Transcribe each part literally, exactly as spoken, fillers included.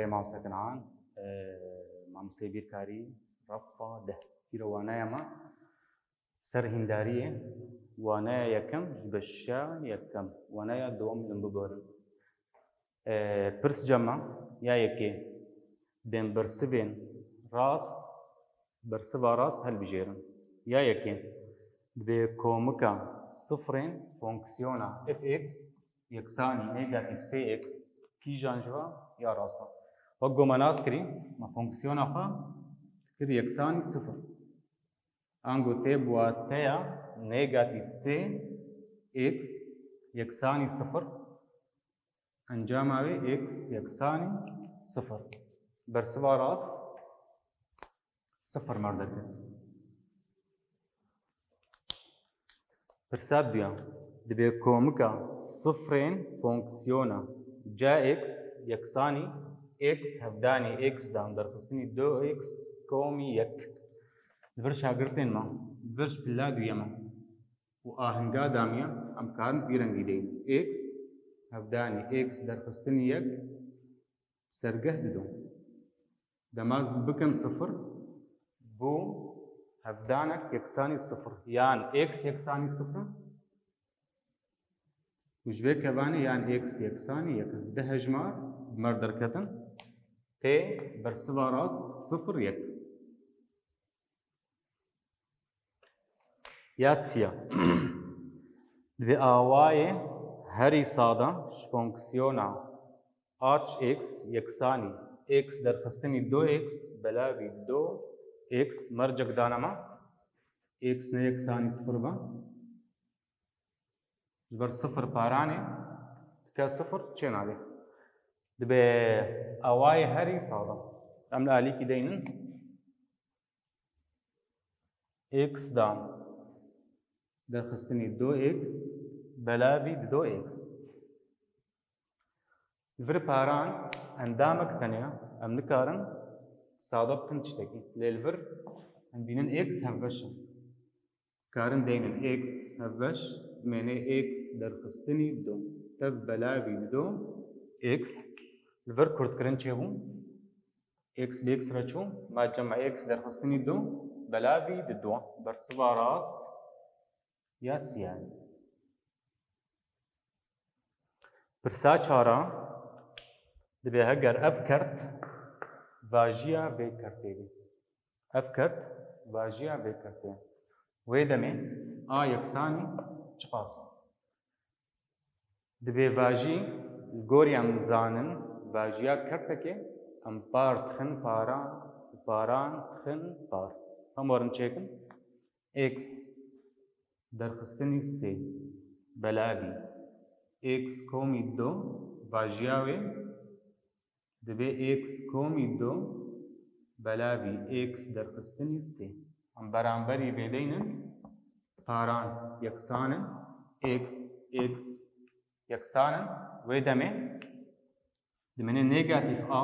Mamoste Kenan, e, mamosteyê Bîrkarî, refa deh. Îro waneya me ser hîndariyê, waneya yekem ji beşa yekem, waneya dewam li min biborin. E, pirs cema ya yekê, bên bersivên rast, bersiva rast hilbijêrin. Ya yekê, dibê komika sifrên fonksiyona f x yeksanî negatîf sê x kîjan ji va ya rast e. Wek ku me nas kirî, me fonksiyona xwe kir yeksanî sifir. Ango tê bi wateya negatîf sê x yeksanî sifir. Encama wê x yeksanî sifir. Bersiva rast sifir me derket. Pirsa duya. Dibê komika sifrên fonksiyona c x yeksanî x hevdanî x dan derxistinî du x komî yek. Li vir şagirtên me, li vir ji pila duyema û ahinga damiya, em karin vî rengî deynin. X hevdanî x derxistinî yek sergeh didon. Dema bikin sifir, bû hevdanek yeksanî sifir. Yan x yeksanî sifir. Û ji vê kevanê yan x yeksanî yek in. Du hejmar bi me derketin. Tê bersiva rast sifir yek. Ya siya. Dibê awayê herî sada ji fonksiyona h x yeksanî x derxistinî du x belavî du x mercek dane me. X ne yeksanî sifir be. Ji ber sifir paranê dike sifir çê nabê. Dibê awayê herî sada. Em li alîkî deynin. X dan derxistinî du x belavî du x. Li vir paran endamek tenya em nikarin sada bikin tiştekî. Lê li vir em bînin x hevbeş e. Karin deynin x hevbeş, dimênê x derxistinî du. Tev belavî du x. Li vir kurtkirin çêbû. X bi x re çû, ma cema x derxistinî du, belavî du. Bersiva rast ya siyayî. Pirsa çara, dibê heger ev kert vajiya vê kertê bê. Ev kert vajiya vê kertê. Wê demê a yeksanî çiqas? Dibê vajî, li gorî em zanin, vajiya kertekê em par dixin paran û paran dixin par. Em werin çêkin. X derxistinî sê belavî x komî du vajiya wê dibê x komî du belavî x derxistinî sê. Em beramberî vê deynin paran yeksan in, x, x yeksan in. Wê demê dimêne negatîf a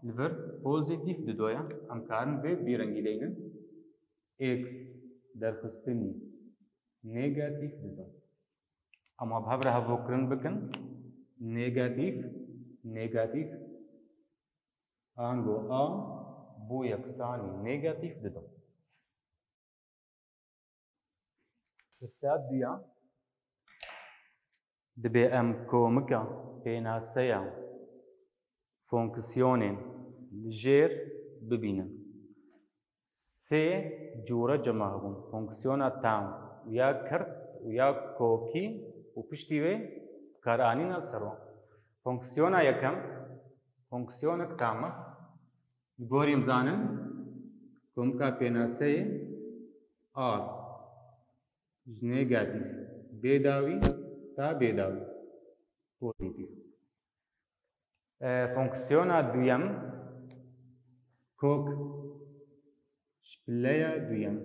li vir pozîtîf dido ye. Em karin vê vî rengî deynin. X derxistinî negatîf dido. Em wan bi hev re hevokirîn bikin. Negatîf, negatîf. Ango a bû yeksanî negatîf dido. Pirsa duya, dibê em komika pênaseya fonksiyonên li jêr bibînin. Sê cûre cema hebûn. Fonksiyona tam û ya kert û ya kokî û piştî wê karanîna li ser wan. Fonksiyona yekem, fonksiyonek tam e. Li gorî em zanin, komika pênaseyê a ji negatîf bêdawî ta bêdawî pozîtîf. E, fonksiyona duyem, kok, ji pileya duyem.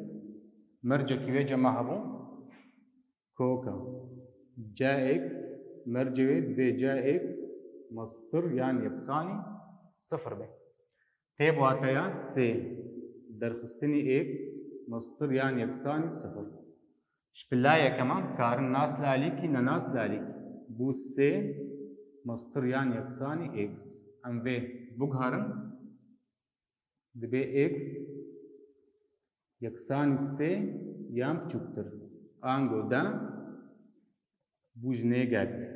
Mercekî wê cema hebû, koka. C x, mercê wê divê C x mestir yan yeksanî sifir be. Tê bi wateya sê derxistinî x mestir yan yeksanî sifir. Ji pila yekema karin nas li alîkî, ne nas li alîkî. Bû sê mestir yan yeksanî x. Em vê Biguherin, dibê x yeksanî sê yan biçûktir. Ango de bû ji negatîf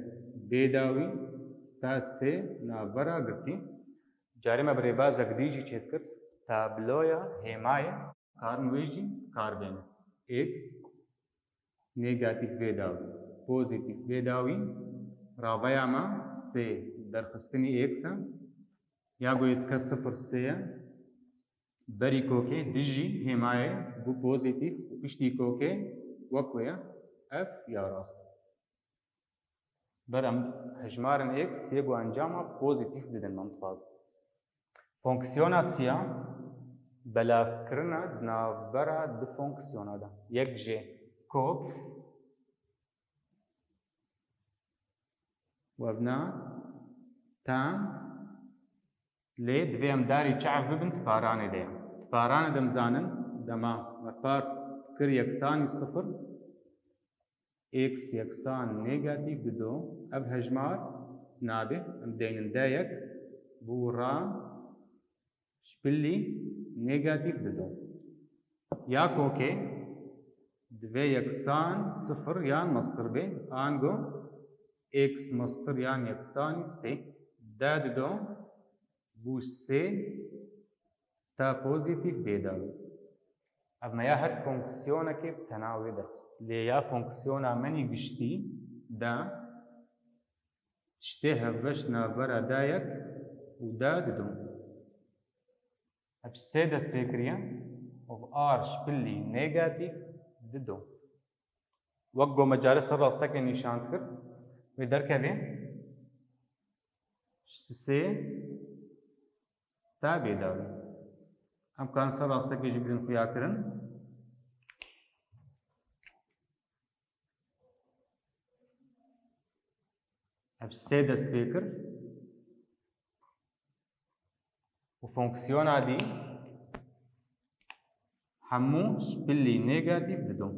bê dawî ta sê navbera girtî. Carê me bi rêbazek dî jî çêdikir tabloya hêmayê. Karin wê jî kar bêne. X negatîf bê dawî, pozîtîf bê dawî, raveya me sê derxistinî x e. Ya ku yê dike sifir sê ye, berî kokê dijî hêmayê bû pozîtîf û piştî kokê wek wê ye, ev ya rast e. Ber em hejmarên x yê ku encama pozîtîf didin, min dixwazin. Fonksiyona siya belavkirina di navbera du fonksiyona de. Yek jê kok, wevna tam, lê divê em darî çav bibin, di paranê de ye. Di paranê de em zanin, dema me par kir yeksanî sifir, x yeksan negatîf dido, ev hejmar nabe, em deynin d yek, bû ra ji pilî negatîf dido. Ya kokê divê yeksan sifir yan mestir be, ango x mestir yan yeksanî sê, d dido, bû sê ta pozîtîf bê dawî. Ev me ya her fonksiyonekê bi tena wê derxist. Lê ya fonksiyona menî giştî de tiştê hevbeş navbera d yek û d dido. Ev sê dest pê kiriye û r ji pilî negatîf dido. Wek ku me carê ser rastekê nîşan kir, wê derkevê sê ta bê dawî. Em karin ser rastekê jî bidin xuyakirin. Ev sê dest pê kir. Û fonksiyona dî hemû ji pilî negatîf dido.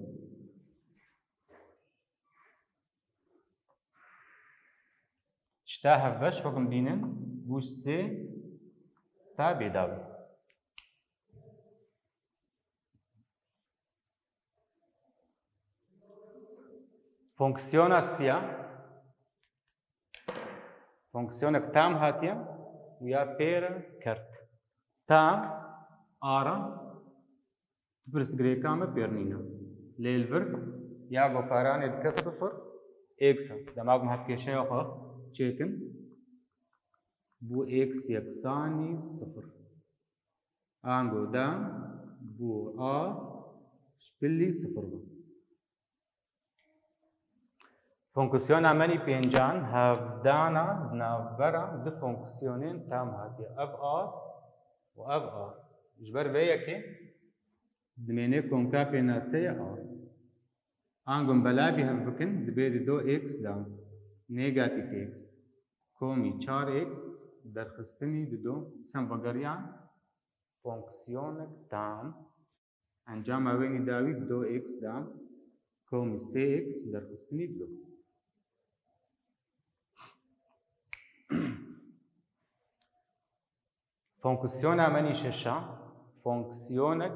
Tişta hevbeş wek em bînin, bû sê ta bê dawî. Fonksiyona siya, fonksiyonek tam hatiye û ya pê re kert. Tam, a re, tu pirsgirêka me pêr nîne. Lê li vir ya ku paranê dike sifir, x e. Dema ku me hevkêşeya xwe çêkin, bû x yeksanî sifir. Ango de bû a ji pilî sifir bû. Fonksiyona menî pêncan hevdana di navbera du fonksiyonên tam hatiye. Ev a û ev a. Ji ber vê yekê dimênê komka pênaseyê a. Ango em belavî hev bikin, dibê dido x da negatîf x komî çar x derxistinî dido. Dîsa em vegeriyan fonksiyonek tam. Encama wê nî dawî dido x da komî sê x derxistinî dido. Fonksiyona menî şeşa fonksiyonek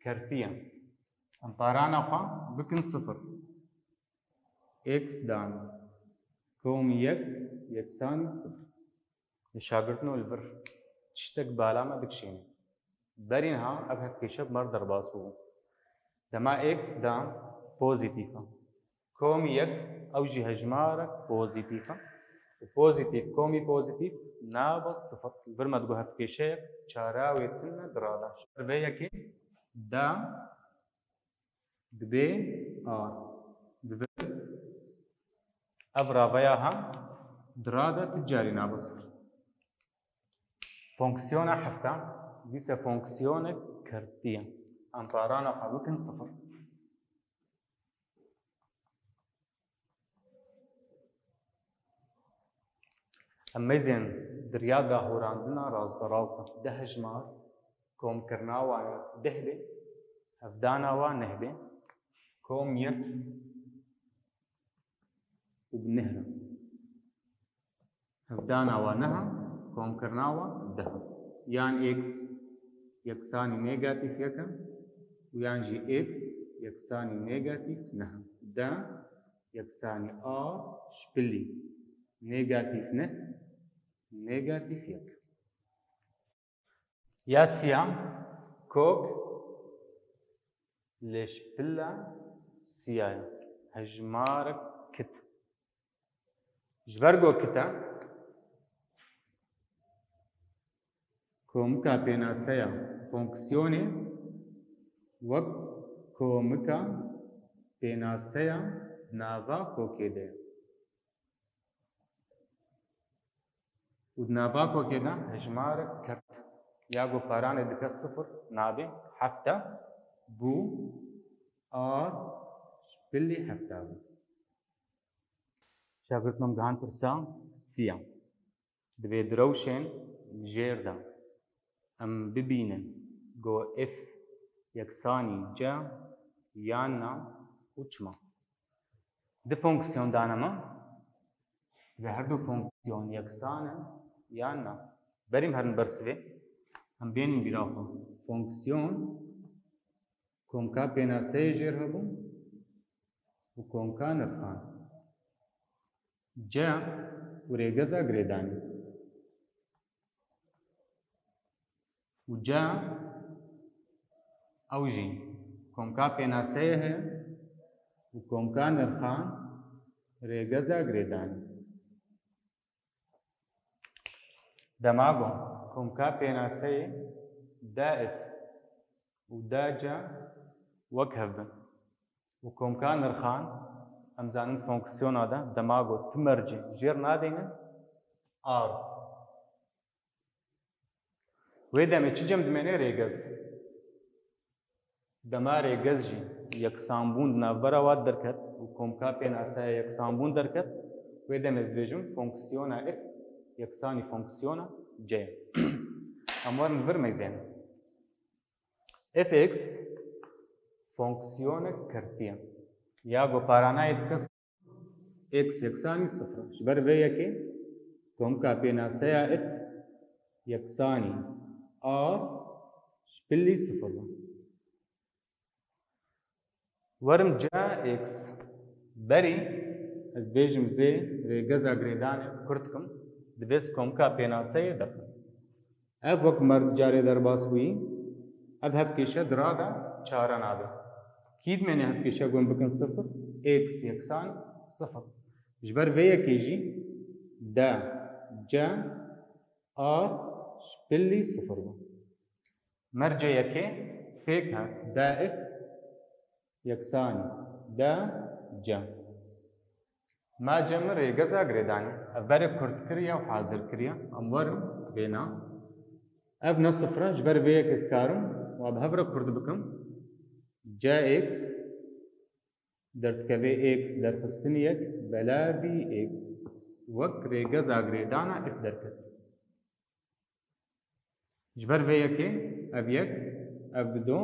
kertî ye. Em parana xwe bikin sifir. X dan komî yek yeksanî sifir. Lê şagirtino li vir tiştek bala me dikişêne. Berî niha ev hevkêşe bi me re derbas bûbû. Dema x da pozîtîf e. Komî yek, ew jî hejmarek pozîtîf e. Û pozîtîf komî pozîtîf nabe sifir. Li vir me digot hevkêşeyek çara wê tune di rada. Ji ber vê yekê da dibê a. Divê ev raveya ha di rada tu carî nabe sifir. Fonksiyona hefta, dîse fonksiyonek kertî ye. Em parana xwe bikin sifir. Em mêzên di riya dahorandina rastberast de. Deh hejmar, komkirina wan deh be, hevdana wan neh be, kom yek û bi neh re. Hevdana wan neha, Komkirina we deh. Yan x yeksanî negatîf yek e û yan jî x yeksanî negatîf neh e. Deh yeksanî a şpilî negatîf neh negatîf yek. Ya siya, kok lê şpila siya ye. Hejmarek kit. Ji ber ku kit e, komika pênaseya fonksiyonê wek komika pênaseya nava kokê de ye. Û di nava kokê de hejmarek kert. Ya ku paranê dike sifir nabê, heft e bû a şpilî heft e bû. Şagirdin, em gihand pirsa siya. Divê di rewşên li jêr de em bibînin ku f yeksanî c yan na û çima. Du fonksiyon dane me. Divê her du fonksiyon yeksan in yan na. Berî em herin ber sivê, em bênin bîra xwe. Fonksiyon komka pênaseyê jêr hebû û komka nirxan. C û rêgeza girêdanê. Û C ew jî komka pênaseyê heye û komka nirxan rêgeza girêdanê. Dema ku komka pênaseyê D F û D C wek hev bin û komka nirxan, em zanin fonksiyona de dema ku tu mercê jêr nadêne, R. Wê demê çi cem dimêne? Rêgez. Dema rêgez jî yeksanbûn di navbera wan derket û komka pênaseya yeksanbûn derket, wê demê ez dibêjim fonksiyona f yeksanî fonksiyona c ye. Em werin vir mêzên. F x fonksiyonek kertî ye. Ya ku paranayê dike x yeksanî sifir e. Ji ber vê yekê komka pênaseya f yeksanî a şpilî sifir e. Werim c x berî ez bêjim zê rêgeza girêdanê kurt kim, divê ez komka pênaseyê derxim. Ev wek me carê derbas bûyî, ev hevkêşe di rada çara nabe. Kî dimêne hevkêşe gon bikin sifir? X yeksan sifir. Ji ber vê yekê jî D C A şpilî sifir bû. Mercê yekê pêk hat D F yeksanî D C. Ma cem rêgeza girêdanê. Ev berê kurt kiriye û hazir kiriye. Em werin vêna. Ev ne sifir e, ji ber vê yekê ez karim wa bi hev re kurt bikim. C X derdikeve x derxistinî yek belavî x wek rêgeza girêdana f derket. Ji ber vê yekê ev yek, ev dido,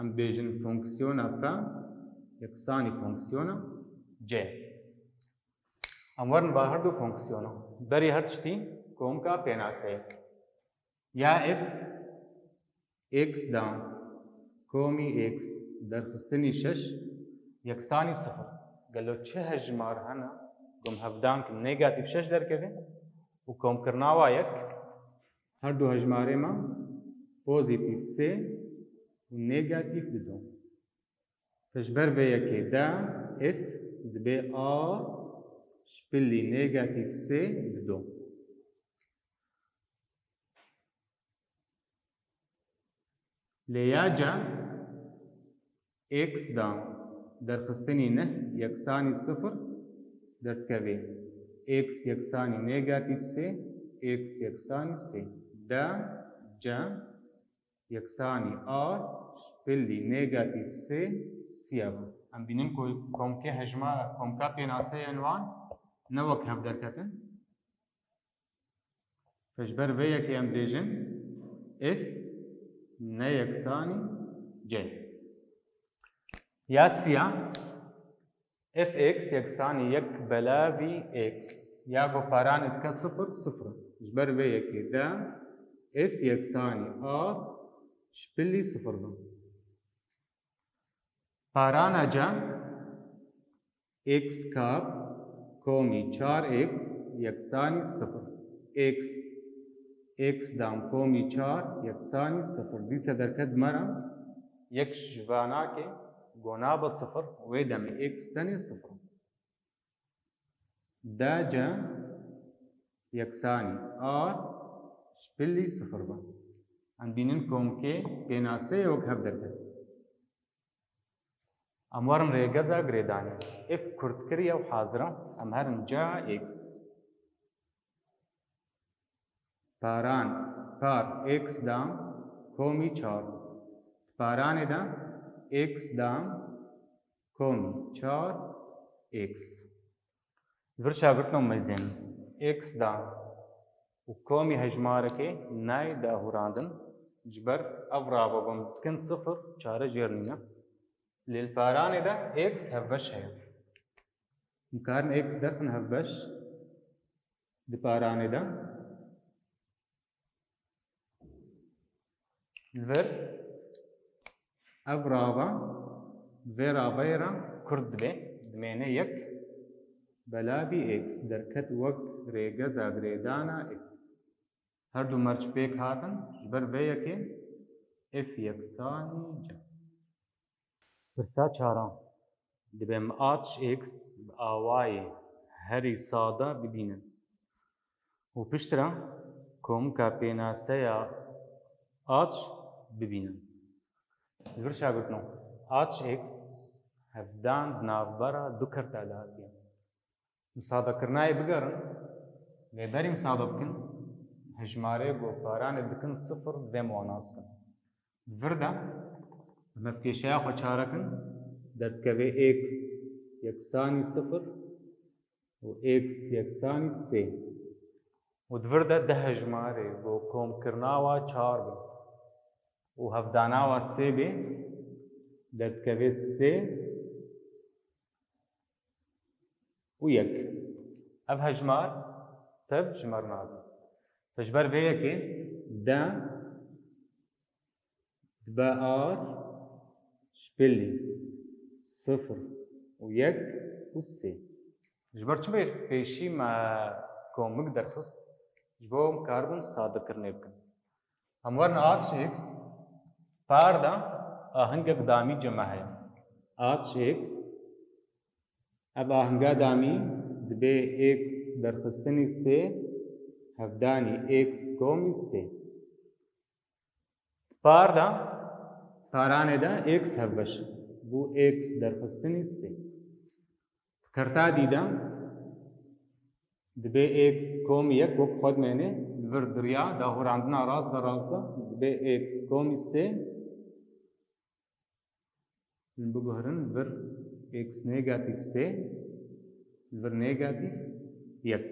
em dibêjin fonksiyona f yeksanî fonksiyona c. Em werin ba her du fonksiyona. Berî her tiştî komka pênaseyê. Ya f x da komî x derxistinî şeş yeksanî sifir. Gelo çi hejmar hene ku em hevdan kin negatîf şeş derkeve û komkirina wa yek? Her du hejmarê me pozîtîf sê û negatîf dido. Te ji ber vê yekê D F dibe A şpilî negatîf sê dido. Lê ya C x da derxistinî neh yeksanî sifir derdikeve x yeksanî negatîf sê, x yeksanî sê. D C yeksanî A şpilî negatîf sê siya bû. Em bînin ku komkê hejma-, komka pênaseyên wan ne wek hev derketin. Ji ber vê yekê em dibêjin f ne yeksanî c. Ya siya f x yeksanî yek belavî x. Ya ku paranê dike sifir, sifir. Ji ber vê yekê de f yeksanî a ji pilî sifir be. Parana c, x kap komî çar x yeksanî sifir. X, x dam komî çar yeksanî sifir. Dîse derket me re yek ji vanakê go nabe sifir, wê demê x tenê sifir. D c yeksanî a ji pilî sifir be. Em bînin komkê pênaseyê wek hev derket. Em werin rêgeza girêdanê. F kurt kiriye û hazir e. Em herin ca x. Paran, par x dam komî çar. Paranê de x dam komî çar x. Vir şagirtno mezin, x dan û komî hejmarekê nayê dahurandin, ji ber ev rava ku em dikin sifir, çare jêr nîne. Lê li paranê de x hevbeş heye. Em karin x derxin hevbeş di paranê de. Li vir ev rava vê ravayê re kurt dibe, dimêne yek, belavî x derket wek rêgeza girêdana f. Her du merc pêk hatin, ji ber vê yekê f yeksanî c. Pirsa çaran. Dibe em a x bi awayê herî sade bibînin û piştre komika pênaseya a bibînin. Li vir şagirtno, a x hevdan di navbera du kerta de hatiye. Misadekirina yê bigerin, lê berî misade bikin, hejmarê ku paranê dikin sifir divê em wan nas kin. Di vir de, em hevkêşeya xwe çare kin, derdikeve x yeksanî sifir û x yeksanî sê. Û di vir de di hejmarê ku komkirina wa çar be û hevdana wa sê be, derdikeve sê û yek. Ev hejmar tev ji me re nabe. Ji ber vê yekê de dibe ar ji pilî sifir û yek û sê. Ji ber çi pê-, pêşî me komik derxist? Ji bo em karibin sadekirinê bikin. Em werin a x, par de ahingek damî ceme heye. A x, ev ahinga damî dibe x derxistinî sê, hevdanî x komî sê. Par de, paranê de x hevbeş bû x derxistinî sê. Kerta dî de dibe x komî yek wek xwe dimêne, li vir diriya dahurandina rast de rast e, dibe x komî sê. Hûn biguherin, li vir x negatîf sê, li vir negatîf yek.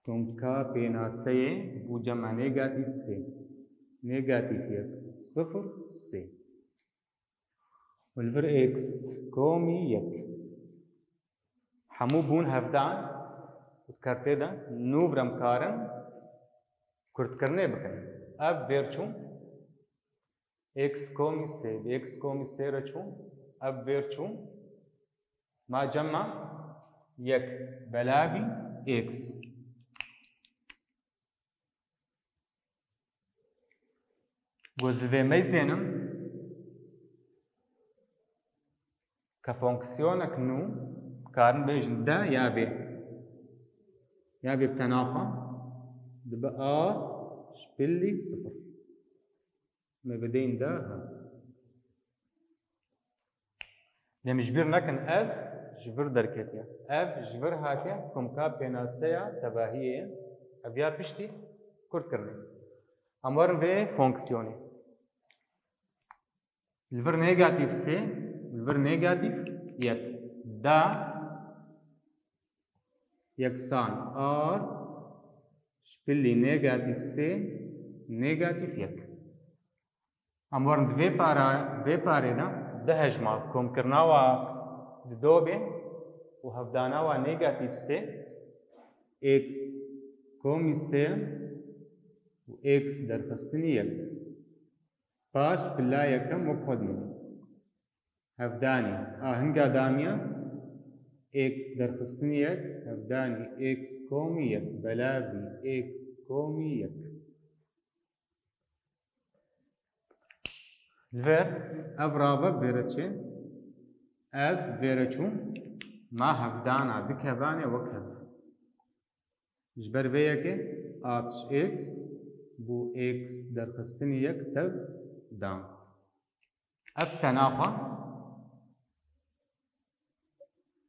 Komka pênaseyê bû cema negatîf sê, negatîf yek, sifir, sê. Û li vir x komî yek. Hemû bûn hevdan û di kertê de nû vir em karin kurtkirinê bikin. Ev vêr çû, x komî sê, bi x komî sê re çû, ev vêr çû, ma cema yek belavî x. Ku ez li vê meyzênim, ke fonksiyonek nû, karin bêjin de ya vê. Ya vê bi tena xwe dibe a ji pilî sifir. Me bideyîn de ha. Lê min ji bîr nekin, ev ji vir derketiye. Ev ji vir hatiye, komka pênaseya tevahiyê ye. Ev ya piştî kurtkirinê. Em werin vê fonksiyonê. Li vir negatîf sê, li vir negatîf yek. Da yeksan ar ji pilî negatîf sê, negatîf yek. Em werin di vê para, vê parê de du hejmar, komkirina wa di do bê û hevdana wa negatîf sê, x komî sê û x derxistinî yek. Paş bila yekem wek xwe dimîne. Hevdanî a hinga damiya x derxistinî yek, hevdanî x komî yek belavî x komî yek. Li vir ev rave vêre çê, ev vêre çû, ma hevdana du kevanê wek hev. Ji ber vê yekê a tişt x bû x derxistinî yek tev dan. Ev tena xwe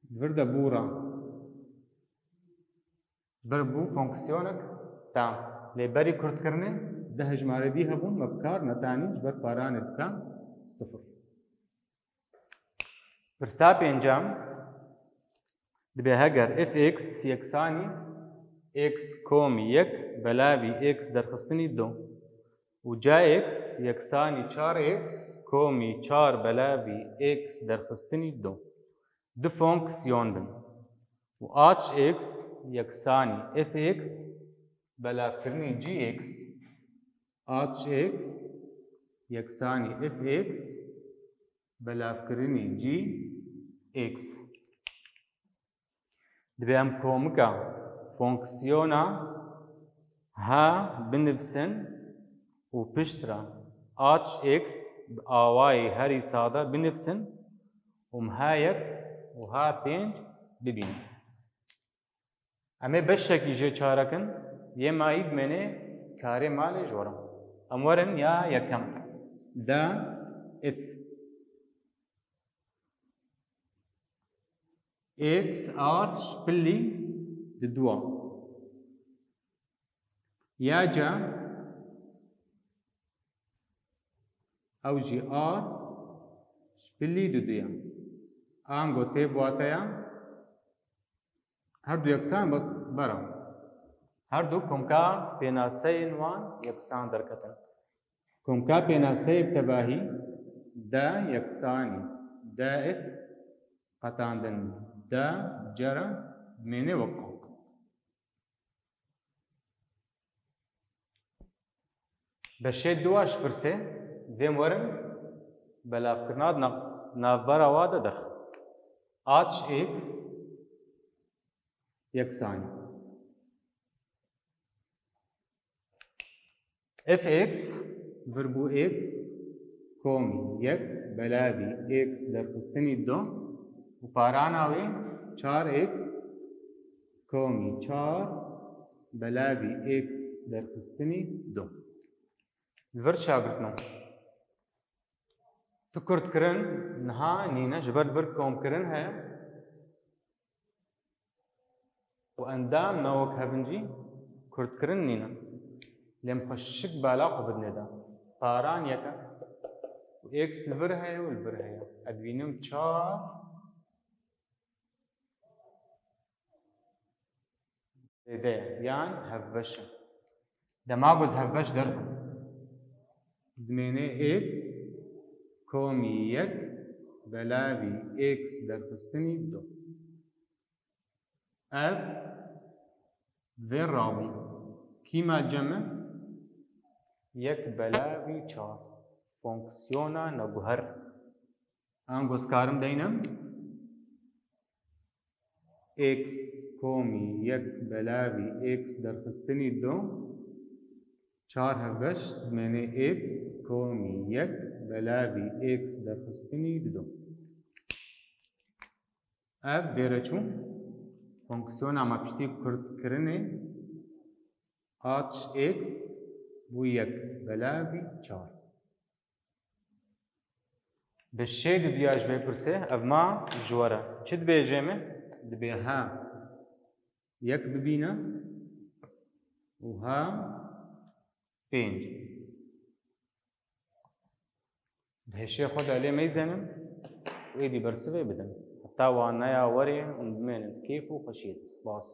di vir de bû ra. Ji ber bû fonksiyonek tam. Lê berî kurtkirinê du hejmarê dî hebûn, me bi kar netanî, ji ber paranê dikan sifir. Pirsa pêncem, dibê heger f x yeksanî x komî yek belavî x derxistinî du û c x yeksanî çar x komî çar belavî x derxistinî du. Du fonksiyon bin. Û a tişt x yeksanî f x belavkirinî g x, a tişt x yeksanî f x belavkirinî g x. Dibê em komika fonksiyona h binivîsin û piştre a tişt x bi awayî herî sade binivîsin û em h yek û h pênc bibînin. Em ê beşekî jê çarekin, yê mayî dimênê karê malê ji we re. Em werin ya yekem. Da f x a şpilî di dua. Ya ca ew jî a şpilî di duya. Ango tê bi wateya her du yeksan bes bera. Her du komka pênaseyên wan yeksan derketin. Komka pênaseyê bi tevahî d yeksanî d f qetandin d cera dimêne wek komk. Beşê dua ji pirsê vêm werin belavkirina di nav-, navbera wa de derxin. A tişt x yeksanî f x vir bû x komî yek belavî x derxistinî du û parana wê çar x komî çar belavî x derxistinî du. Li vir çagirtino. Tu kurtkirin niha nîne, ji ber li vir komkirin heye. Û endam ne wek hevin jî kurtkirin nîne. Lê em xwe şik bala xwe bidinê de. Paran yeke. Û x li vir heye û li vir heye. Ez dibînim çar zêde ye, yan hevbeş e. Dema ku ez hevbeş derxim, dimêne x komî yek belavî x derxistinî du. Ev vê rabû. Kîma cem e? Yek belavî çar. Fonksiyona neguher. Ango ez karim deynim. X komî yek belavî x derxistinî du. Çar hevbeş dimêne x komî yek belavî x derxistinî didu. Ev vêre çû. Fonksiyona me piştî kurtkirinê a tişt x bû yek belavî çar. Bi şê diduya ji vê pirsê ev ma ji we re. Çi dibêje me? Dibê ha yek bibîne û ha pênc. Di hêşê xwe de lê meyzênin û êdî bersivê bidin. Heta waneya werê hûn bimênin kêf û xweşiyê de. Spas.